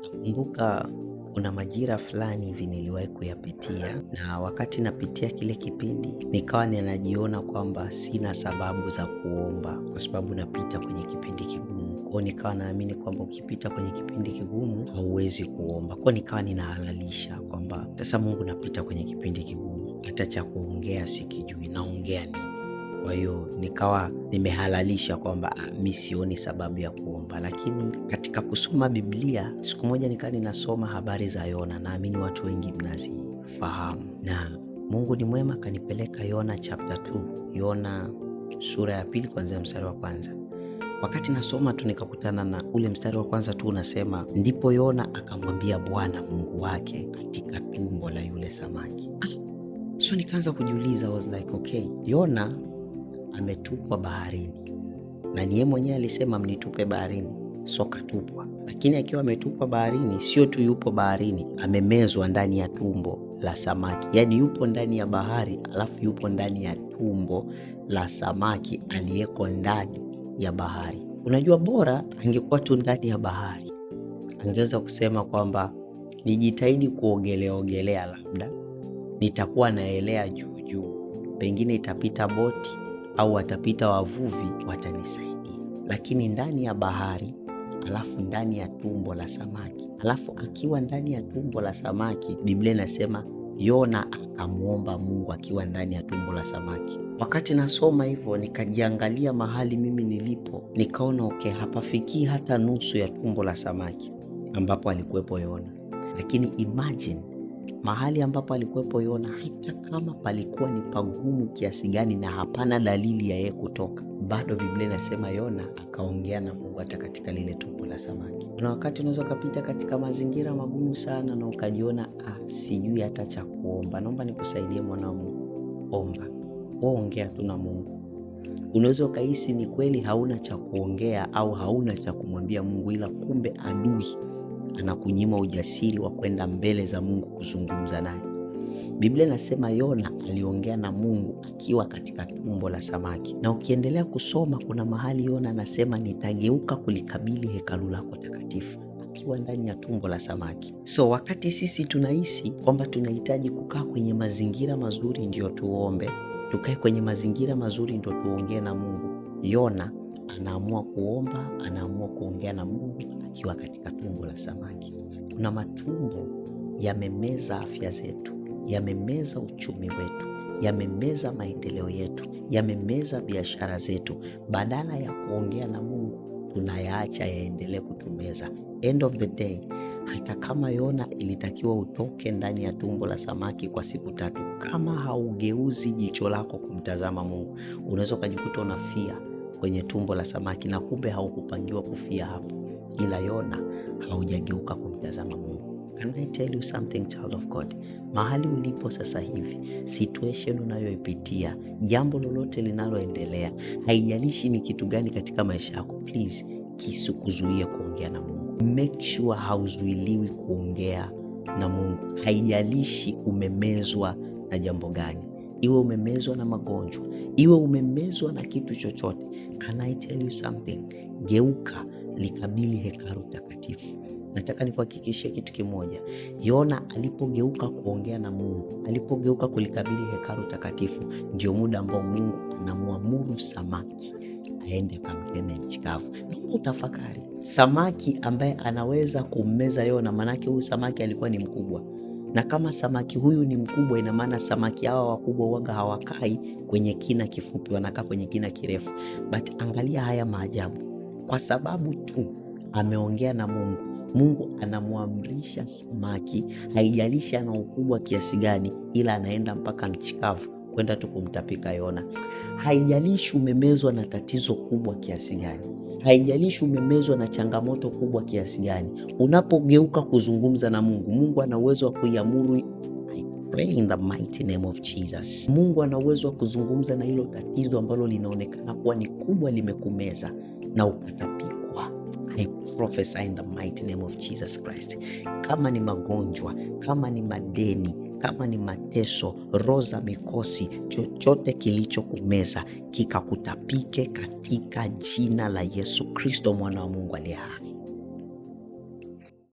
Nakumbuka kuna majira fulani hivi niliwahi kuyapitia, na wakati napitia kile kipindi nikawa ninajiona kwamba sina sababu za kuomba kwa sababu napita kwenye kipindi kigumu. Kwao nikawa naamini kwamba ukipita kwenye kipindi kigumu hauwezi kuomba. Kwao nikawa ninahalalisha kwamba sasa, Mungu, napita kwenye kipindi kigumu, hata cha kuongea sikijui, naongea nini? Kwa hiyo nikawa nimehalalisha kwamba mi sioni sababu ya kuomba. Lakini katika kusoma Biblia, siku moja nikawa ninasoma habari za Yona, naamini watu wengi mnazifahamu, na Mungu ni mwema akanipeleka Yona chapter 2, Yona sura ya pili kuanzia mstari wa kwanza. Wakati nasoma tu nikakutana na ule mstari wa kwanza tu unasema, ndipo Yona akamwambia Bwana Mungu wake katika tumbo la yule samaki. So nikaanza kujiuliza, I was like okay, Yona ametupwa baharini na ni yeye mwenyewe alisema mnitupe baharini, so katupwa. Lakini akiwa ametupwa baharini, sio tu yupo baharini, amemezwa ndani ya tumbo la samaki. Yaani yupo ndani ya bahari, alafu yupo ndani ya tumbo la samaki aliyeko ndani ya bahari. Unajua, bora angekuwa tu ndani ya bahari, angeweza kusema kwamba nijitahidi kuogelea ogelea, labda nitakuwa naelea juu juu, pengine itapita boti au watapita wavuvi watanisaidia. Lakini ndani ya bahari, alafu ndani ya tumbo la samaki, alafu akiwa ndani ya tumbo la samaki, Biblia inasema Yona akamwomba Mungu akiwa ndani ya tumbo la samaki. Wakati nasoma hivyo, nikajiangalia mahali mimi nilipo, nikaona okay, hapafikii hata nusu ya tumbo la samaki ambapo alikuwepo Yona. Lakini imagine mahali ambapo alikuwepo Yona, hata kama palikuwa ni pagumu kiasi gani na hapana dalili ya yeye kutoka, bado Biblia inasema Yona akaongea na Mungu hata katika lile tumbo la samaki. Kuna wakati unaweza ukapita katika mazingira magumu sana na ukajiona sijui hata cha kuomba. Naomba nikusaidie mwana wa Mungu, omba, wewe ongea tu na Mungu. Unaweza ukahisi ni kweli hauna cha kuongea au hauna cha kumwambia Mungu, ila kumbe adui anakunyima ujasiri wa kwenda mbele za Mungu kuzungumza naye. Biblia inasema Yona aliongea na Mungu akiwa katika tumbo la samaki, na ukiendelea kusoma kuna mahali Yona anasema nitageuka kulikabili hekalu lako takatifu, akiwa ndani ya tumbo la samaki. So wakati sisi tunahisi kwamba tunahitaji kukaa kwenye mazingira mazuri ndio tuombe, tukae kwenye mazingira mazuri ndio tuongee na Mungu, Yona anaamua kuomba, anaamua kuongea na Mungu akiwa katika tumbo la samaki. Kuna matumbo yamemeza afya zetu, yamemeza uchumi wetu, yamemeza maendeleo yetu, yamemeza biashara zetu. Badala ya kuongea na Mungu, tunayaacha yaendelee kutumeza. End of the day, hata kama Yona ilitakiwa utoke ndani ya tumbo la samaki kwa siku 3, kama haugeuzi jicho lako kumtazama Mungu, unaweza ukajikuta unafia kwenye tumbo la samaki, na kumbe haukupangiwa kufia hapo, ila Yona haujageuka kumtazama Mungu. Can I tell you something, child of God? Mahali ulipo sasa hivi, situation unayoipitia, jambo lolote linaloendelea, haijalishi ni kitu gani katika maisha yako, please kisikuzuie kuongea na Mungu. Make sure hauzuiliwi kuongea na Mungu. Haijalishi umemezwa na jambo gani, iwe umemezwa na magonjwa, iwe umemezwa na kitu chochote. Can I tell you something? Geuka, likabili hekalu takatifu. Nataka nikuhakikishie kitu kimoja. Yona alipogeuka kuongea na Mungu, alipogeuka kulikabili hekalu takatifu, ndio muda ambao Mungu anamwamuru samaki aende akamteme nchi kavu. Naomba utafakari, samaki ambaye anaweza kummeza Yona, maanake huyu samaki alikuwa ni mkubwa, na kama samaki huyu ni mkubwa, ina maana samaki hawa wakubwa waga hawakai kwenye kina kifupi, wanakaa kwenye kina kirefu. But angalia haya maajabu, kwa sababu tu ameongea na Mungu, Mungu anamwamrisha samaki, haijalishi ana ukubwa kiasi gani, ila anaenda mpaka nchi kavu kwenda tu kumtapika Yona. Haijalishi umemezwa na tatizo kubwa kiasi gani, haijalishi umemezwa na changamoto kubwa kiasi gani, unapogeuka kuzungumza na Mungu, Mungu ana uwezo wa kuiamuru. I pray in the mighty name of Jesus. Mungu ana uwezo wa kuzungumza na hilo tatizo ambalo linaonekana kuwa ni kubwa, limekumeza na ukatapikwa. I prophesy in the mighty name of Jesus Christ. Kama ni magonjwa, kama ni madeni, kama ni mateso, roho za mikosi, chochote kilichokumeza kikakutapike katika jina la Yesu Kristo mwana wa Mungu aliye hai.